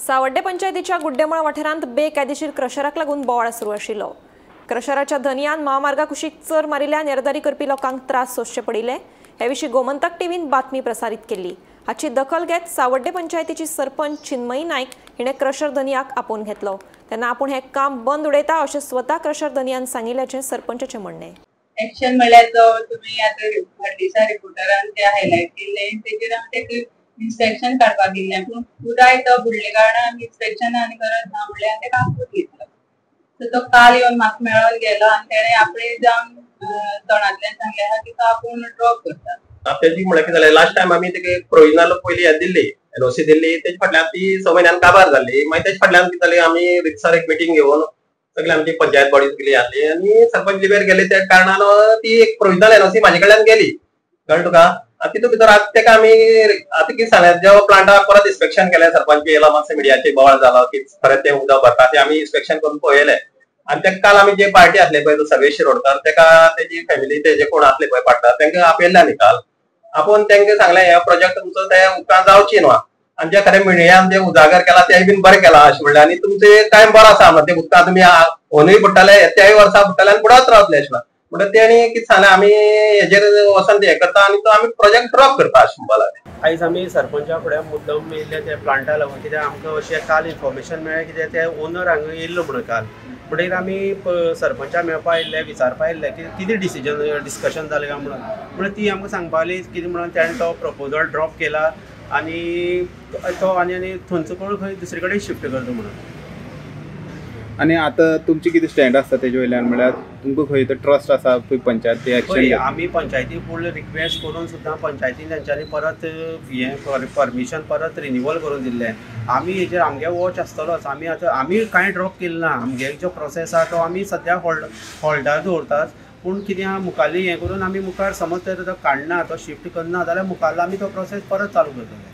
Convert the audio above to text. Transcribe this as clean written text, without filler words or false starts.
सावड्डे पंचायतीच्या गुड्डेमळ वाठारांत बेकायदेशीर क्रशराक लागून बोवाळ सुरू आशिल्लो। क्रशराच्या धनयान महामार्गा कुशीक चर मारिल्ल्यान येरादारी करपी लोकांक त्रास सोंसचे पडिल्ले। हे विशीं गोमंतक टीव्हीन बातमी प्रसारीत केल्ली। हाची दखल घेत सावड्डे पंचायतीची सरपंच चिन्मयी नायक हिणे क्रशर धनयाक आपोवन घेतलो। तेन्ना आपूण हे काम बंद उडयता अशें स्वता क्रशर धनयान सांगिल्ल्याचें सरपंचाचें म्हणणें। एक्शन म्हळ्यार जो तुमी आतां हड्डीच्या रिपोर्टरान ते हायलायट केल्ले तेजेर आमी तेका इन्स्पेक्शन काडपाक गेल्लें, पूण पुराय तो बुडले कारणान आमी इन्स्पेक्शन आनी गरज ना म्हणल्यार तेका आपोवन घेतलो। सो तो काल येवन म्हाका मेळोन गेलो आनी तेणें आपणे जावन तोंडांतल्यान सांगलें आहा की तो आपूण ड्रॉप करता। तेजी म्हळ्यार कितें जालें, लास्ट टायम आमी तेका प्रोविजनल पयली हें दिल्ली, एनओसी दिल्ली, तेजे फाटल्यान ती 6 म्हयन्यान काबार जाल्ली। मागीर तेजे फाटल्यान कितें जालें, आमी रितसर एक मिटींग घेवन सगळे आमची पंचायत बॉडी सगळी आसली आनी सरपंच लिबेर गेले, त्या कारणान ती एक प्रोविजनल एनओसी म्हाजे कडल्यान गेली, कळ्ळें तुका। आतां तितून भितर आतां तेका आमी आतां कितें सांगलें, जेव्हा प्लांटा परत इन्स्पेक्शन केलें, सरपंच येयलो, मातशें मिडियाचेर बोवाळ जालो की खरें तें उदक भरता तें आमी इन्स्पेक्शन करून पळयलें। आनी तेका काल आमी जे पार्टी आसले पळय, तो सर्वेश शिरोडकर, तेका तेजी फॅमिली तेजे कोण आसले पळय पार्टनर, तेंका आपयल्ले आमी काल आपोवन तेंका सांगलें हे प्रोजेक्ट तुमचो ते उपरांत जावची न्हू, आनी जे खरें मिडियान जे उजागर केला तेय बीन बरें केलां अशें म्हणलें। आनी तुमचें टायम बरो आसा म्हणलें, ते उदकां तुमी ओनूय बुडटाले, त्याय वर्सा बुडटाले आनी बुडत रावतले अशें म्हणटा। तेणी कितें सांगलें, आमी हेजेर वचोन हें करता आनी तो आमी प्रोजेक्ट ड्रॉप करता अशें म्हणपाक लागले। आयज आमी सरपंचा फुडें मुद्दम येयल्ले ते प्लांटा लागून, कित्याक आमकां अशें काल इन्फॉर्मेशन मेळ्ळें कित्याक ते ओनर हांगा येयल्लो म्हणून काल, म्हणटकीर आमी सरपंचा मेळपा येयल्ले, विचारपा येयल्ले की कितें डिसिजन डिस्कशन जालें काय म्हणून। म्हणून ती आमकां सांगपा लागली कितें म्हणून तेणें तो प्रपोजल ड्रॉप केला आनी तो आनी आनी थंयचो कोण खंय दुसरे कडेन शिफ्ट करता म्हणून। आनी आतां तुमची कितें स्टँड आसता तेजे वयल्यान, म्हळ्यार तुमकां खंय तर ट्रस्ट आसा पंचायत एक्शन? आमी पंचायती फूल रिक्वेस्ट करून सुद्दां पंचायतीन तेंच्यांनी परत हें परमिशन परत रिन्युअल करून दिल्लें। आमी हेजेर आमगे वॉच आसतलोच, आमी आतां आमी कांय ड्रॉप केलें ना, आमगे जो प्रोसेस आहा तो आमी सद्या हॉल्डार दवरतात। पूण कितें आहा मुखारली हें करून आमी मुखार समज तर तो काडना, तो शिफ्ट करना जाल्यार मुखारलो आमी तो प्रोसेस परत चालू करतले।